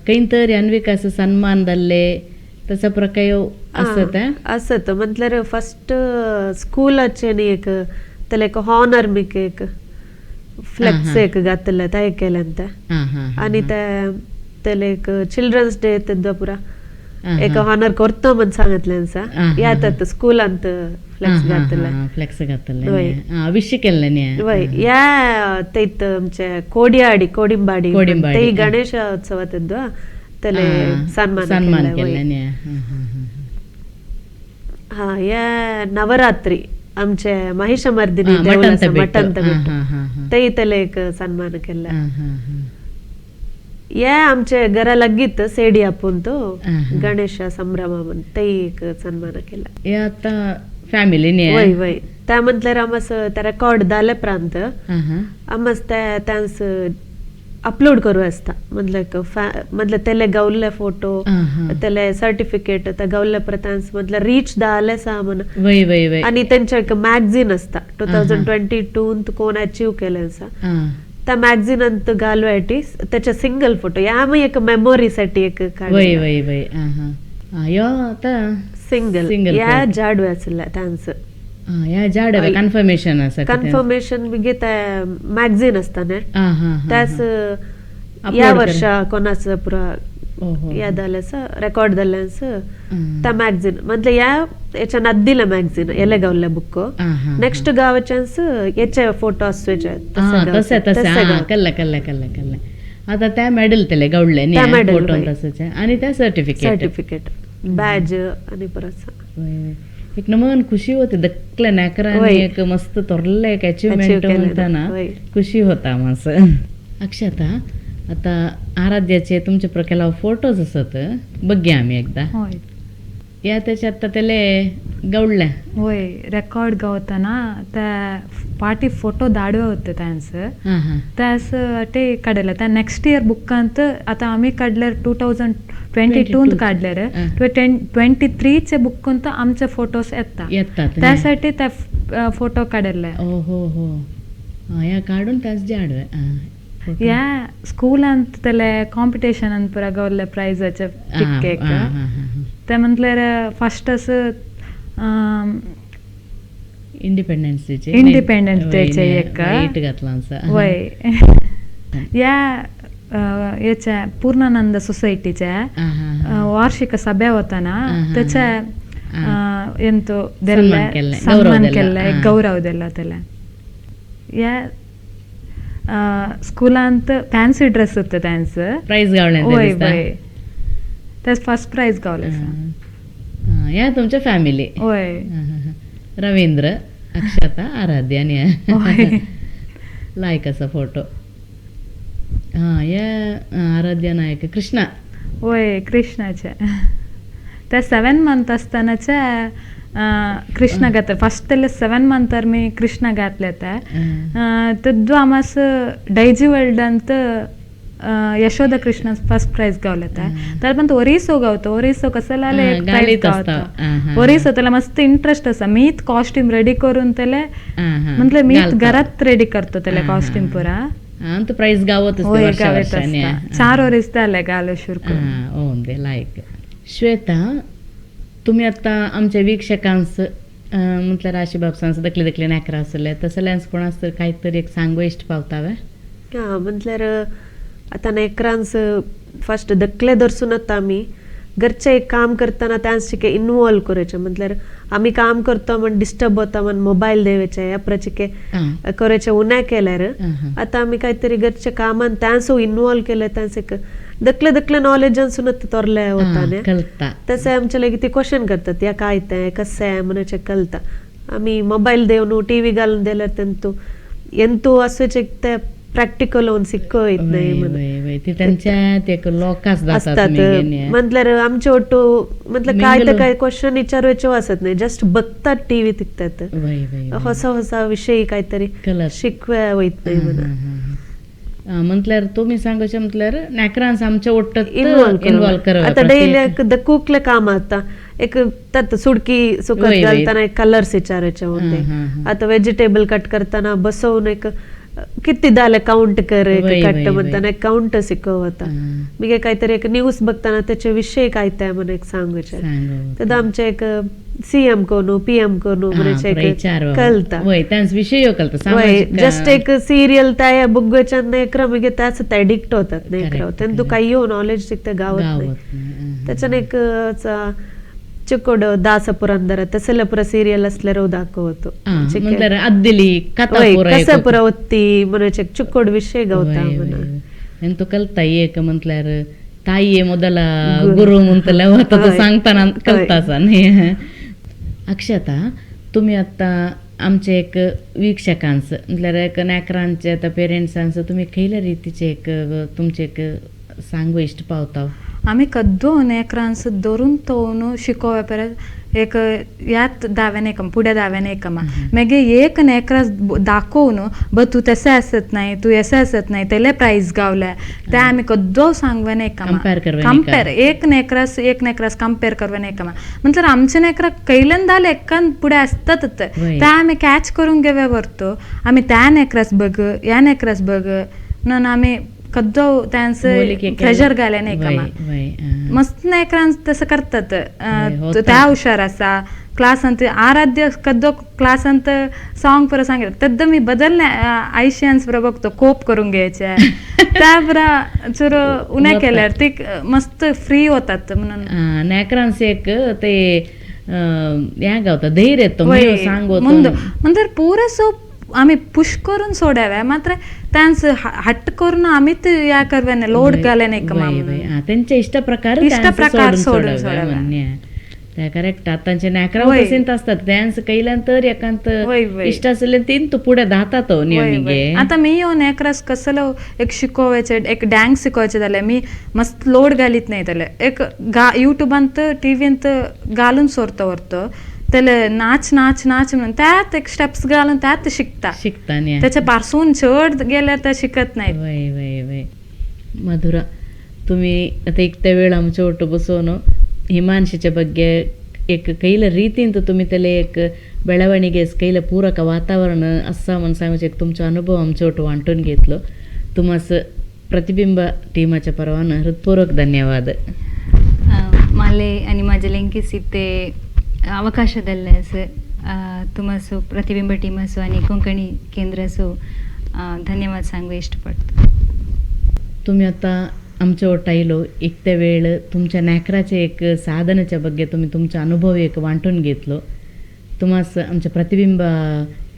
खंय तरी अन्विकाचो सन्मान जाल्ले तसो प्रकार आसत
आसत म्हटल्यार फस्ट स्कुलाचे न्ही एक त्याला एक हॉनर मिक एक फ्लेक्स एक घातले ते केलें ते आनी ते त्याला एक चिल्ड्रन्स डे तेद्दा पुरा एक हॉनर करतो म्हण सांगितलें आसा येतात स्कुलांत फ्लेक्स घातले
फ्लेक्स घातले विश केल्ले न्ही.
वय या तेत आमचे कोडियाडी कोडिंबाडी ते गणेश उत्सव तेद्दा त्याले सन्मान
सन्मान केल्ले न्ही.
हा या नवरात्री आमचे महिषमर्दिनी देवळाचा मठंत ते त्याले एक सन्मान केल्ले. या आमचे घरा लागीत सेडी आपून तो गणेश संभ्रम म्हण ते एक सन्मान केला.
हे आता फॅमिली न्ही.
वय वय त्या म्हटल्यार आमस ते रेकॉर्ड जाले उपरांत आमस ते त्यांस अपलोड करू आसता मतलब मतलब तेले गावल्ले फोटो तेले सर्टिफिकेट ते गावल्ले उपरांत मतलब रीच जाले आसा म्हण.
वय वय वय
आनी तेंचे एक मॅगझीन आसता 2022 कोण अचीव केलें आसा त्या मॅगझिनांत घालवायटी त्याचे सिंगल फोटो ह्या मागीर एक मेमोरी साठी एक
वय वय वय यो आता
सिंगल ह्या जाडवे आसले तांचो
ह्या जाडवे कन्फर्मेशन आसा
कन्फर्मेशन मागीर ते मॅगझीन आसता न्ही त्याच ह्या वर्षा कोणाचो पुरा ह्या जालें आसा रेकॉर्ड जाल्लें आसा त्या मॅगझीन म्हटल्यार ह्या हेच्यान आद्दिलें मॅगझीन येले गावल्लें बुक नेक्स्ट गावच्यान्स हेचे फोटो आसचे
तशें तशें कल्ले कल्ले कल्ले कल्ले आता त्या मेडल तेले गावले न्ही फोटो तसचे आनी त्या सर्टिफिकेट
सर्टिफिकेट बॅज आनी परत
एक नमन खुशी होते दकले नेकरांनी एक मस्त तोरले एक अचिव्हमेंट म्हणताना खुशी होता मास. अक्षता आता आराध्याचे तुमचे प्रकेला फोटोज आसत बघया आमी एकदा. या त्याच्या आता त्याले गावले
वय रेकॉर्ड गावताना त्या पाटी फोटो दाडवे होते त्यांचं त्यास ते काडले त्या नेक्स्ट इयर बुकांत आता आम्ही काडल्यार 2022 काडल्यार 2023 बुक अंत आमचे फोटोज येता त्यासाठी त्या फोटो काडले.
हो हो हो या काडून त्याच जाडवे
या स्कूलांत त्याले कॉम्पिटिशन ಅಂತ ಪುರ ಗೌಲ್ಲೆ ಪ್ರೈಸ್ ಪಿಕ್ ते म्हटल्यार फस्ट असं
इंडिपेंडन्स डे
इंडिपेंडन्स डेचे एक वय या याच्या पूर्णानंद सोसायटीच्या वार्षिक सभे होताना त्याच्या ಎಂತು ಸನ್ಮಾನ केल्ले गौरव दिला त्याला. या स्कुलांत फॅन्सी ड्रेस होते त्यांचं
प्राइज गावले
वय वय त्याच फर्स्ट प्राइज गावले.
या तुमच्या फॅमिली
वय
रवींद्र अक्षता आराध्या आणि लायक असा फोटो. हा या आराध्या नायक कृष्णा
वय कृष्णाचे ते 7 मंथ असतानाचे कृष्ण गाता फर्स्ट त्याला 7 मंथ मी कृष्ण घातले ते तद्दू आमास डैजी वर्ल्ड अंत यशोदा कृष्ण फर्स्ट प्राइज गावले ते पण ओरिसो गावतो ओरिसो कसं एक प्राइज गावतो ओरिसो त्याला मस्त इंटरेस्ट असा मीच कॉस्ट्यूम रेडी करून त्याला म्हटलं मीच घरात रेडी करतो त्याला कॉस्ट्यूम पुरा
अंत प्राइज गावत
असते 4 वरीस त्याला गावले सुरू
करून लायक. श्वेता तुम्ही आता आमच्या वीक्षकांस म्हटलं राशी बापसांस दखले दखले नाकरा असले तसल्यांस कोणास तर काहीतरी एक सांगू इष्ट पावतावे.
हां म्हटल्यार आतां नेकरांस फर्स्ट दखले दर्सून आतां आमी घरचें एक काम करतना त्यांचे इन्वॉल्व करायचें म्हटल्यार आमी काम करतो म्हण डिस्टर्ब होता म्हण मोबायल देवाचे ह्या प्रचिके करायचें उन्या केल्यार आतां आमी कांयतरी घरच्या कामान त्यांसो इन्वॉल्व केलें त्यांचे दखले दखले नॉलेज आसून तोरले वता न्ही तशें आमचे लागीं ती क्वेश्चन करतात या काय तें कशें म्हणून कळटा. आमी मोबायल देवन टी व्ही घालून दिल्यार तेंतू ಎಂತೂ असूचे ते प्रॅक्टिकल होऊन शिकवत नाही असतात म्हटल्यार आमचे ಒಟ್ಟು म्हटलं काय तर काय क्वेश्चन विचारायचे असत नाही जस्ट बघतात टी व्ही तिकतात ಹೊಸ ಹೊಸ विषय काहीतरी शिकवे वयत नाही म्हणून
म्हटल्यार तुम्ही सांगचे म्हटल्यार नाकरांस आमच्या ಒಟ್ಟು इन्वॉल्व कर.
आता डेली कुकले काम आता एक तत् सुडकी सुकत घालताना एक कलर्स विचारायचे होते आता व्हेजिटेबल कट करताना बसवून एक किती दाले काउंट कर कट म्हणताना एक काउंट शिकवता मी काहीतरी एक न्यूज बघताना त्याचे विषय काय ते म्हणून एक सांगूचे तर आमचे एक सीएम कोण पीएम कोण म्हणजे कळता जस्ट एक सिरियल त्या बघायच्या नेकरा त्याच एडिक्ट होतात नेकरा त्यांना काही नॉलेज शिकते गावात नाही त्याच्याने एक चिकोड दास पुರಂದರ तसले पुरा सिरियल असल्यावर दाखवतो कसं पुरा ಒತ್ತಿ म्हणजे चिकोड विषय गावता
म्हणून तो कळता एक म्हटल्यार ताईये ಮೊದಲ गुरु म्हणतले तो सांगताना कळतासा न्ही. अक्षता तुम्ही आता आमचे एक वीक्षकांस म्हटल्यार एक नाकरांचे आतां पेरेंट्सांस तुम्ही खंयल्या रितीचे एक तुमचे एक सांगू इश्ट पावता.
आमी कद्दो नेकरांस धरून तोवन शिकोवे परत एक यात दाव्यान एकम पुढे दाव्यान एकमा मागीर एक नेकरास दाखोवन ब तूं तशें आसत नाही तूं अशें आसत नाही तेले प्रायज गावले ते आमी कद्दो सांगवे एकमा कंपेर एक नेकरास कंपेर करवे एकमा म्हटल्यार आमचे नेकरा कैल्यान जालें एकान फुडें आसतातच ते आमी कॅच करून घेवे व्हरतो आमी त्या नेकरास बघ ह्या नेकरास बघ म्हणून आमी कद्दो त्यांचं प्रेशर घाले नाही का मस्त नेकरांस तसं करतात त्या हुशार असा क्लासांत आराध्य कद्दो क्लासांत सॉंग पुरा सांगितलं तद्द मी बदल आयशियन्स पुरा बघतो कोप करून घ्यायचे त्या पुरा चुरो उन्या केल्यार ती मस्त फ्री होतात म्हणून
नेकरांस एक ते ह्या गावता धैर्य सांगो
म्हणजे पुरेसो आम्ही पुश करून सोडावे मात्र त्यांचं हट्ट करून आम्ही या करवे लोड घाले नाही का
त्यांच्या इष्ट प्रकार
सोडून सोडावे
करेक्ट. आतांचे नाकरा तसेंच असतात त्यांचं कैल्यान तर एकांत इष्ट असले तीन तू पुढे धातात नियमिगे.
आता मी येऊन एकरास कसलो एक शिकवायचे एक डान्स शिकवायचे जाल्यार मी मस्त लोड घालीत नाही त्याला एक युट्यूबांत टीव्हींत घालून सोडतो व्हरतो त्याला नाच नाच नाच म्हणून त्यात एक स्टेप्स घालून त्यात शिकता
शिकता
त्याच्या पासून चढ गेल्यार ते शिकत नाही.
वय वय वय मधुरा तुम्ही आता एक त्या वेळ आमच्या ಒಟ್ಟು बसवून हिमांशीच्या ಬಗ್ಗೆ एक कैಲ ರೀತಿಯಿಂದ तुम्ही त्याला एक ಬೆಳವಣಿಗೆ कैಲ पूरक वातावरण असा म्हणून सांगूचे एक तुमचा अनुभव आमच्या ಒಟ್ಟು वांटून घेतलो तुम्हास प्रतिबिंब टीमाच्या परवानं हृदपूर्वक धन्यवाद.
माले आणि माझ्या लेंकीस इथे ಅವಕಾಶದಲ್ಲೇ ತುಮಸು ಪ್ರತಿಬಿಂಬ ಟೀಮಸು आणि कोंकणी केंद्रासो धन्यवाद सांगू इष्टपडतो.
तुम्ही आता आमच्या ओटायलो एक त्या वेळ तुमच्या नाकराचे एक साधनाच्या ಬಗ್ಗೆ तुम्ही तुमचा अनुभव एक वांटून घेतलो तुम्हास आमच्या प्रतिबिंब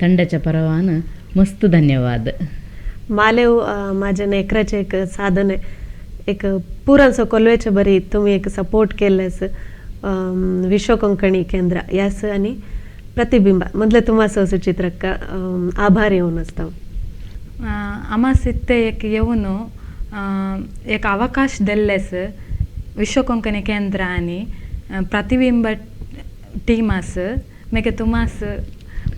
ತಂಡच्या परवानं मस्त धन्यवाद.
मालेव माझ्या नेकराचे एक साधन एक पुरांसो कोलवेचे बरी तुम्ही एक सपोर्ट केल्यास विश्व कोंकणी केंद्र यास आणि प्रतिबिंब मधले तुम्हाला सुचित्रक्का आभार येऊन असता.
आमास इत्ते एक येऊन एक अवकाश दिल्लेस विश्व कोंकणी केंद्र आणि प्रतिबिंब टीमास मेके तुमास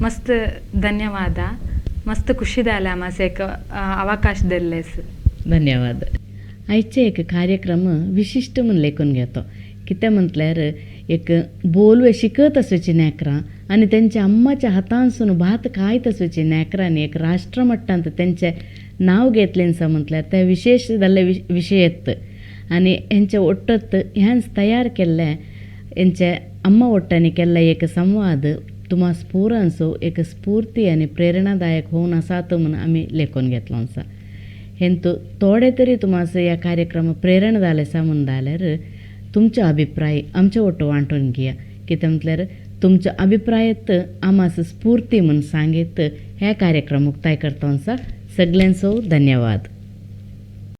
मस्त धन्यवाद. मस्त खुशी जाले आमास एक अवकाश दिल्लेस.
धन्यवाद. आयचे एक कार्यक्रम विशिश्ट म्हूण लेखून घेतो. कितें म्हटल्यार एक बोलवे शिकत आसूची नेकरां आनी तेंच्या अम्माच्या हातांसून भात खायत आसूची नेकरांनी एक राष्ट्रमट्टांत तेंचें नांव घेतलें आसा म्हटल्यार ते विशेश जाल्ले विशयत आनी हेंचे ओट्टत ह्यांच तयार केल्लें हेंचे अम्मा ओट्टांनी केल्ले एक संवाद तुमा स्फुरांचो एक स्फूर्ती आनी प्रेरणादायक होवन आसात म्हूण आमी लेखून घेतलो आसा. हेंतु थोडे तरी तुमास ह्या कार्यक्रम प्रेरणा जालें आसा म्हूण जाल्यार तुमचो अभिप्राय आमचे ओटो वांटून घेया. कितें म्हटल्यार तुमचो अभिप्रायत आमास स्फूर्ती म्हूण सांगीत हे कार्यक्रम मुक्ताय करता आसा. सगल्यांचो धन्यवाद.